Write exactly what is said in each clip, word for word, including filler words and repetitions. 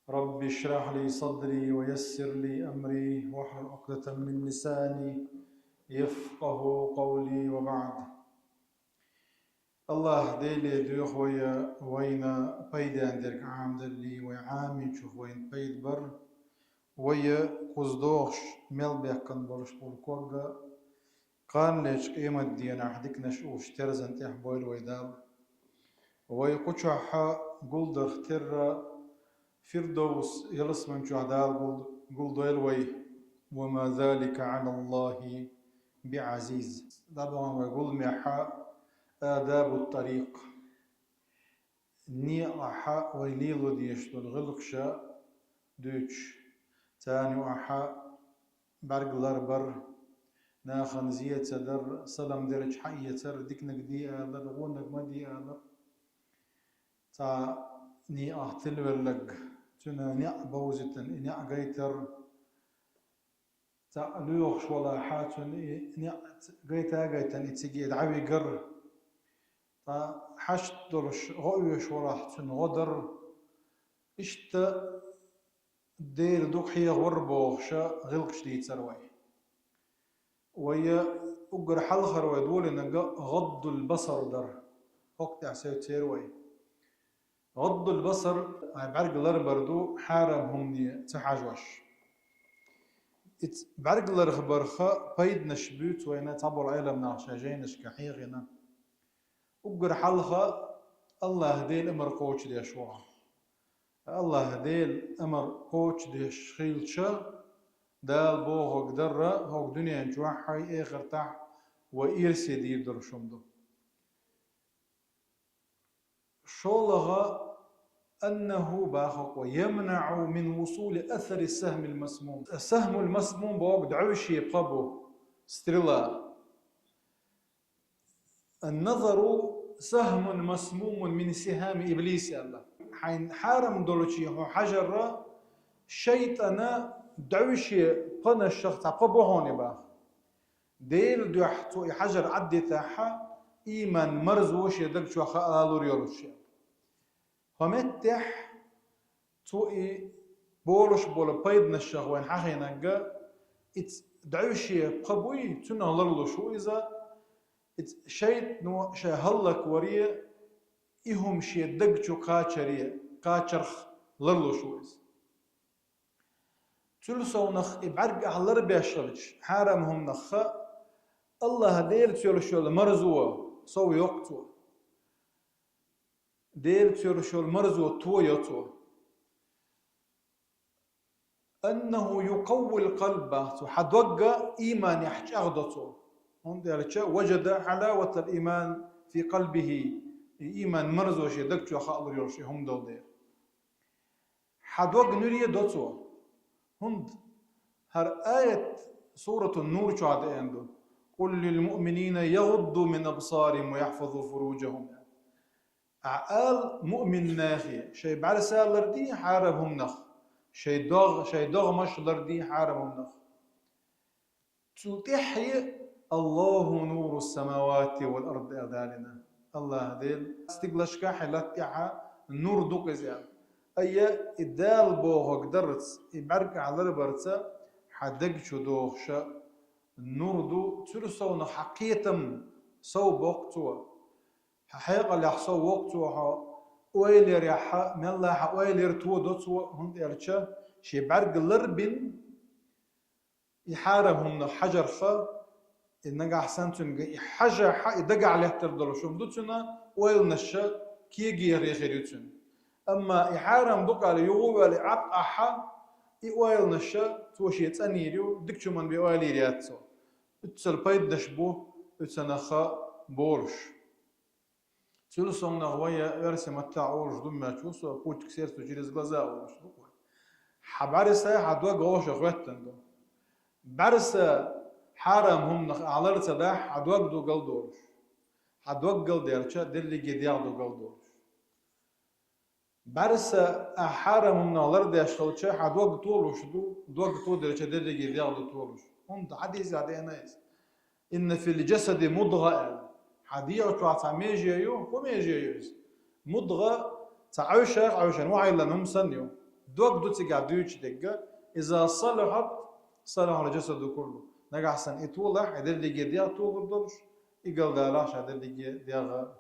رب اشرح لي صدري ويسر لي أمري واحلل عقدة من لساني يفقه قولي وبعد. АллахӀ Деле доьху вай, вайна пайден дерг Ӏамадалле, вай Ӏамийчух вайна пайда бар, вай кхуза догӀуш мел баьккхина болуш болу ког а, кхана лечу къематдийнахь диканаш уьш терзан тӀехь бойла вай Дала. Вай кху чохь гулдарх терра Фирдовс ялсамани чохь Дала гул-, гулдойла вай. وما ذلك على الله بعزيز. ДӀадахана вай гуламехь آداب الطريق. Некъахь вай лело дезаш долу гӀиллакхаш дуьйцуш, царна юкъахь бӀаьрг ларбар, нахана зен ца дар, салам делча хьаэцар, диканиг де алар, вониг ма де алар. Цхьа некъах тилавелларг, цуьнан некъ бовзийтина, и некъ гайтар, цхьаъ лоьхуш валахь, цуьнан и некъ гайта а гайтина, и цига дӀавигар, ткъа хьашт долуш гӀо оьшуш валахь, цуьнан гӀо дар. Иштта Дела дукха хьехавар бохуш гӀиллакхаш дийцар вай. Вай уггар хьалхара вай долийнарг гӀаддул басар дара. ХӀокху тӀехь севцира вай. ГӀаддул басар, ай бӀаьрг ларбар ду, хьарам хӀумане ца хьажош. Иза бӀаьрг ларбарх пайданаш буьйцу вайна цхьаболу Ӏеламнаха шайн жайнашка хьехийна. Уггар хьалха АллахӀ Делан амар кхочушдеш ву хьо. АллахӀ Делан амар кхочушдеш хилча, Дала бохург дарра хӀокху дуьнен чохь а, эхартахь а вай ирсе дийр долуш хӀума ду. ШолгӀа, أنه боху-кх вай, يمنع من وصول أثر السهم المسموم. Сахьмул масмум боху дӀовше пха бу, стрела. النظر سهم مسموم من سهام إبليس аьлла. Хьайн хьарам долчу хьо хьажарра шайтӀана дӀовше пханашах цхьа пха бу хьуна боху. Делан дуьхьа цо и хьажар Ӏаддитахь, ийман марзо шен даг чохь хаалур йолуш. ХӀокху меттехь цо и болуш болу пайданашах вайна хьахийнарг, иза дӀовше пха буй, цунах ларлуш ву иза, иза шайтӀано шайн хӀаллакваре, и хӀума шен даг чу кхачаре, кхачарх ларлуш ву иза. Цул совнах и бӀаьрг ахь ларбеш хилча, хьарам хӀуманах, АллахӀ Делаца йолуш йолу марзо сов йоккху цо. Делаца йолуш йолу марзо то йо цо. أنه يقوي القلب, цо хьан дог ийманехь чӀагӀдо цо. ХӀунда аьлча, وجد حلاوة الإيمان في قلبه, и ийман марзо шен даг чохь хаалур йолуш и хӀума долу дела. Хьан дог нуьре до цо. ХӀунда хӀара аят Суратун Нур чохь деана ду: قل للمؤمنين يغضوا من أبصارهم ويحفظوا فروجهم. Ахьа ала муъмин нахе, шайн бӀаьрса лардий хьарам хӀуманах, шайн догӀ-, шайн догӀмаш лардий хьарам хӀуманах. Цул тӀаьхьа: الله نور السماوات والأرض, аьлла далийна. АллахӀ Дела стиглашкахь а, латта тӀехь а нур ду-кх иза аьлла. Айя, и Дала бохург дарца, и бӀаьрг ахь ларбарца хьан даг чу догӀуш нур ду, цуьрсовнах хьан кхетам сов боккху цо. Хьан хьекъалехь сов воккху цо хьо, ойла ярехь а, мелла хьан ойла яр то до цо, хӀунда аьлча шен бӀаьрг ларбина, и хьарам хӀуманах хьажарх, и нагахь санна цуьнга и хьажахь а, и дагахь лаьттар долуш хӀума ду цуьнан, ойланаш кегийрхир ю цуьнан. Амма и хьарам ду-кх аьлла юха а ваьлла, и Ӏакъ ахь а, и ойланаш цо шен цӀанйийр ю, дикачу хӀуманна бен ойла йийр яц цо. Уьццул пайданаш бу уьцанах болуш. Цуьрсовнах вай оьрсийн маттахь олуш ду моьтту со, путь к сердцу через глаза олуш ду-кх вай. Хьан бӀаьрса, хьан дог вовшах хӀоьттина ду. БӀаьрса хьарам хӀуманах ахь лар ца дахь, хьан дог ду галдолуш. Хьан дог галдаьлча, дерриге дегӀ ду галдолуш. БӀаьрса ахь хьарам хӀуманах лардеш хилча, хьан дог толуш ду, дог тоделча, дерриге дегӀ ду толуш. ХӀунда хьадисехь деана иза: إن في الجسد مضغة аьлла. Хьан дегӀа чохь цхьа меже ю, хӀун меже ю иза? МудгӀа цхьа Ӏаьвшах, Ӏаьвшана вахьайиллина хӀума санна ю. Дог ду цигахь дуьйцуш дерг, иза салахьат, салахьал жасаду куллу. Нагахь санна и толахь, и дерриге дегӀ тоьлур долуш, и галдалахь, ша дерриге дегӀ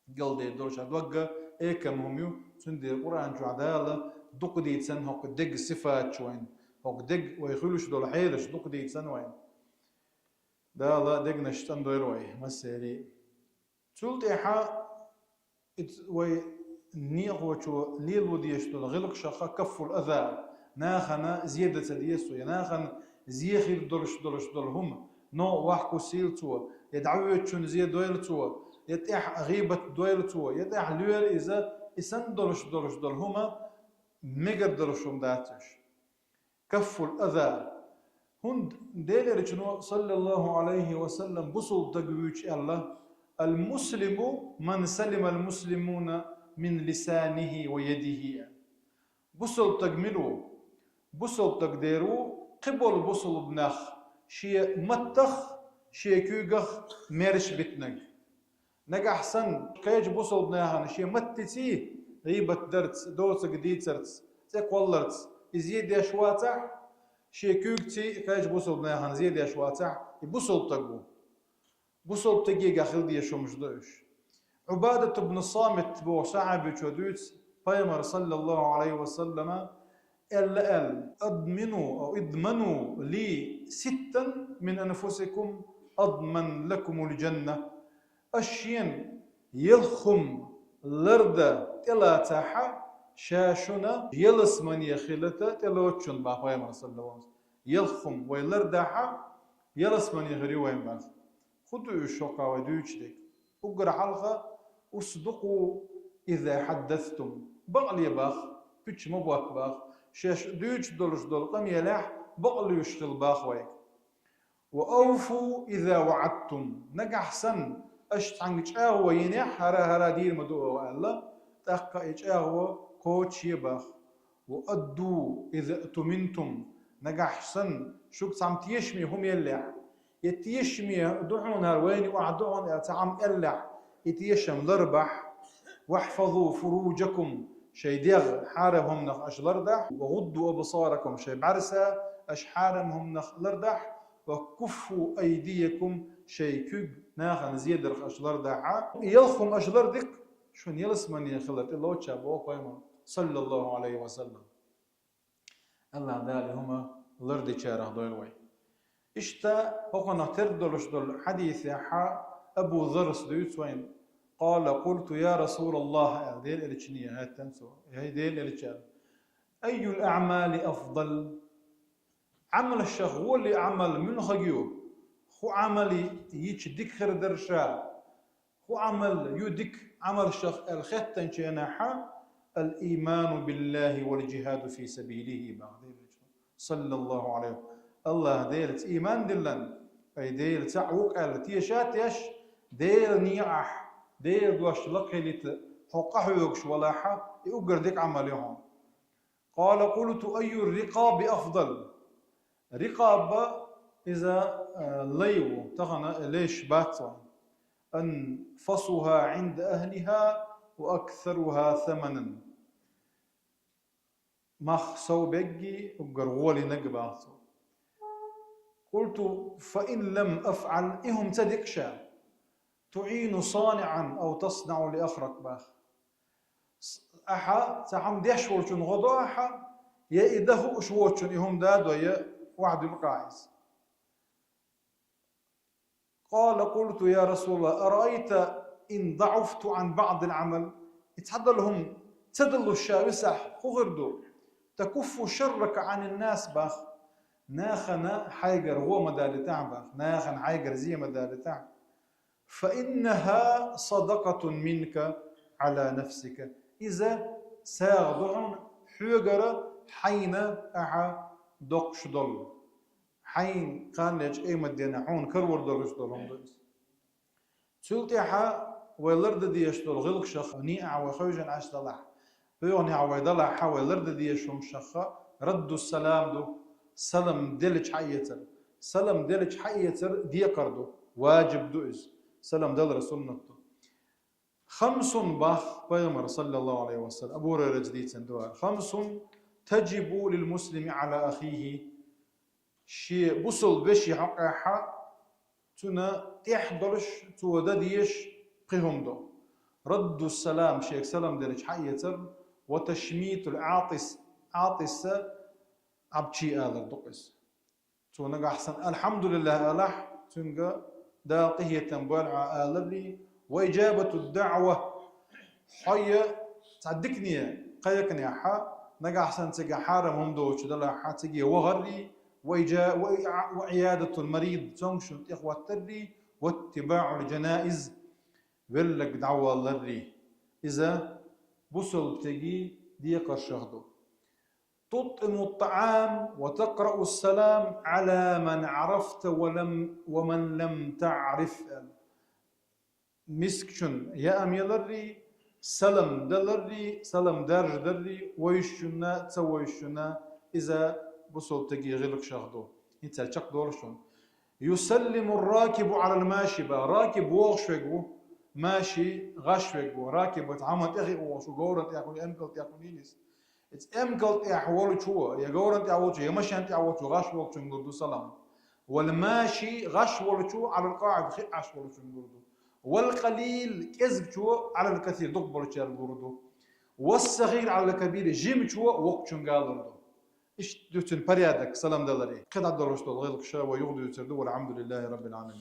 галдер долуш. Ша дог экам хӀума ю, цундела Къуръан чохь Дала дукха дийцина хӀокху деган сифаташ вайна, хӀокху деган вай хуьлуш долу хьелаш дукха дийцина вайна. Дала дегнаш цӀандойла вай, массерий. Цул тӀаьхьа и ц-, вай некъахочо лело дезаш долу гӀиллакхашха каффул аза, нахана зе дан ца деза цо, я нахана зе хир долуш долуш долу хӀума, новкъа вахкуссийла цо, я дӀавоьдучунна зе дойла цо, я тӀаьхьа гӀийбат дойла цо, я тӀаьхьа лоьра иза, и санна долуш долуш долу хӀума мегар долуш хӀума дац уьш. Каффул аза. ХӀунда Делан Элчано, саллаллаху алейхи ва саллам, бусалба стаг вуьйцу аьлла: «Ал-муслиму ман салимал муслимуна мин лисанихи ва ядихи». Бусалба стаг мила ву? Бусалба стаг дера ву, кхиболу бусалба нах шен маттах, шен куьйгах мерш битинарг. Нагахь санна кхечу бусалба нахана шен маттиций, гӀийбат дарца, доцург дийцарца, цӀе кхолларца, и зе деш вацахь, шен куьйгаций кхечу бусалба нахана зе деш вацахь, и бусалба стаг ву. Бусалба стагехь хила дезаш хӀумаш ду уьш. Ӏубадат ибн Самит боху сахьабичо дуьйцу, пайхамар, саллаллаху алейхи ва саллама, аьлла аьлла: «Админу, ау идману ли ситтан мин анфусикум, адман лакумул джанна». Аш шена ялх хӀума лардан тӀелацахьа, ша шуна ялсамане хиларна тӀелоцу шуна, боху пайхамар, саллаллаху алейхи ва саллам. Ялх хӀума вай лардахьа, ялсамане хир ю вайн, боху. ХӀун ду уьш хӀокху вай дуьйцуш дерг? Уггар хьалха: «Усдукъу иза хьаддастум». Бакъле, боху, пуьча ма ботта, боху. Шаьш дуьйцуш долуш долу къамелехь бакълуьйш хила, боху вайга. «Ва авфу иза ваӀадтум». Нагахь санна аша цхьаьнга чӀагӀо йинехь, хӀара-хӀара дийр ма ду оха аьлла, тӀаккха и чӀагӀо кхочушъе, боху. «Ва адду иза туминтум». Нагахь санна шуьга цхьамма тешаме хӀума еллехь, я тешаме ду хьуна хӀара, вайна охьа ду хьуна аьлла цхьа хӀума аьллехь, и тешам ларбахь. «Вахьфазу фуруджакум». Шайн дегӀ хьарам хӀуманах аша лардахь. «Ва гӀудду абсаракум». Шайн бӀаьрса аша хьарам хӀуманах лардахь. «Ва куффу айдиякум». Шайн куьг нахана зе дарх аша лардахьа. Ялх хӀума аша лардикх, шуна ялсамане хилар тӀелоцу ша, боху пайхамар, саллаллаху алейхи ва саллам. АллахӀ Дала и хӀума лардечарах дойла вай. Иштта хӀокхунах тера долуш долу хьадисехьа Абу Заррас дуьйцу вайна: «Къала къулту я Расулаллах», аьлла, Делан Элчане хаьттина цо: «ХӀай Делан Элча, айюл аъмали афдал?» Ӏамалшах гӀоле Ӏамал муьлхарг ю? ХӀун Ӏамал йича дика хир дара ша? ХӀун Ӏамал ю дика Ӏамалшах аьлла хаьттинчу хенахьа: «Ал-ийману биллахи вал-джихаду фи сабилихи», боху Делан Элчано, саллаллаху алейхи. АллахӀ Делаца ийман диллина, ай Дела цхьаъ ву аьлла теша а теш, Делан некъахь, Делан дош лакхелийта хьо къахьоьгуш валахьа, и уггар дика Ӏамал ю хьуна. «Къала къулту айюр-рикъаби афдал». Рикъаб иза, а, лай ву, тахана леш бац вайн. «Анфасуха гӀинда ахлиха ва аксаруха саманан». Мах сов берг, уггар гӀоле наг, боху цо. «Къулту фа ин лам афӀал», и хӀума ца дикъ ша, «туӀину санигӀан ав таснаӀу ли ахрак», боху. Ахьа цхьа хӀума деш волчунна гӀо до ахьа, я и дан хууш воцучунна и хӀума дадо, я охьадуьллу-кх ахьа иза. «Къала къулту я Расулаллах, араайта ин даӀуфту Ӏан баӀдил Ӏамал». И цхьадолу хӀума ца далуш ша висахь, хӀун хир ду? «Такуффу шаррака Ӏанин нас», боху. Нахана хьайгара гӀо ма далийтахь, боху. Нахана хьайгара зе ма далийтахь. «Фа иннаха садакъатун минка Ӏала нафсика». Иза сагӀа ду хьуна хьоьгара хьайна ахьа доккхуш долу. Хьайна кханлечу къематдийнахь хьуна карор долуш долу хӀума ду иза. Цул тӀаьхьа вай лардан дезаш долу гӀиллакхашах неӀ вай хевшина Ӏаш далахь, боьханехь вай далахьа, вай лардан дезаш хӀуманашха радду салам ду, салам деллачу хьаэцар. Салам деллачу хьаэцар декхар ду, важиб ду иза, салам далар суннат ду. «Хамсун», боху пайхамар, саллаллаху алейхи ва саллам, Абу Хурайрас дийцина ду хӀара: «Хамсун تجب للمسلم على أخيه. Шен бусалба веший хьокъехьа цунна тӀехь долаш, цо дан дезаш пхи хӀума да. رد السلام, шега салам делча хьаэцар, وتشميت العاطس, Ӏатис, Ӏабчи алар да-кх из. Цо нагахь санна «Алхьамдулиллахь» алахь, цунга Дала къахетам бойла Ӏа аларрий, وإجابة الدعوة, хьо цхьа дикане кхайканехьа, нагахь санна цига хьарам хӀума доацаш далахьа, цига вахаррий, وإجا-, وإع-, وعيادة المريض, цомгашта тӀехьа хьоттаррий, واتباع الجنائز, велларг дӀавалларрий. Из бусалба стегий декхаршех да. تطعم الطعام وتقرأ السلام على من عرفت ولم، ومن لم تعرف. Мискачунна яам яларрий, салам даларрий, салам даржадаррий, вайшчунна, ца вайшчунна, из бусалба стегий гӀиллакхашех да. ХӀинца чакхдолаш шоана. يسلم الراكب على الماشي, ба, ракиб вогӀаш вег ва, маши гӀаш вег ва. Ракиб вац хӀама тӀехьа вогӀаш ва, говран тӀехьа, эмкал тӀехьа нийнис. Из эмкал тӀехьа волчо, е говран тӀехьа волчо, е машен тӀехьа волчо гӀаш волчунга лур ду салам. والماشي, гӀаш волчо, على القاعد, хи Ӏаш волчунга лур ду. والقليل, кӀезигачо, على الكثير, дукха болчаьрга лур ду. والصغير على الكبير, жимачо воккхачунга лур ду. Иштта да цун порядок салам далари. Кхы дӀадолаш дола гӀиллакхаш вай юха дувцар да, والحمد لله رب العالمين.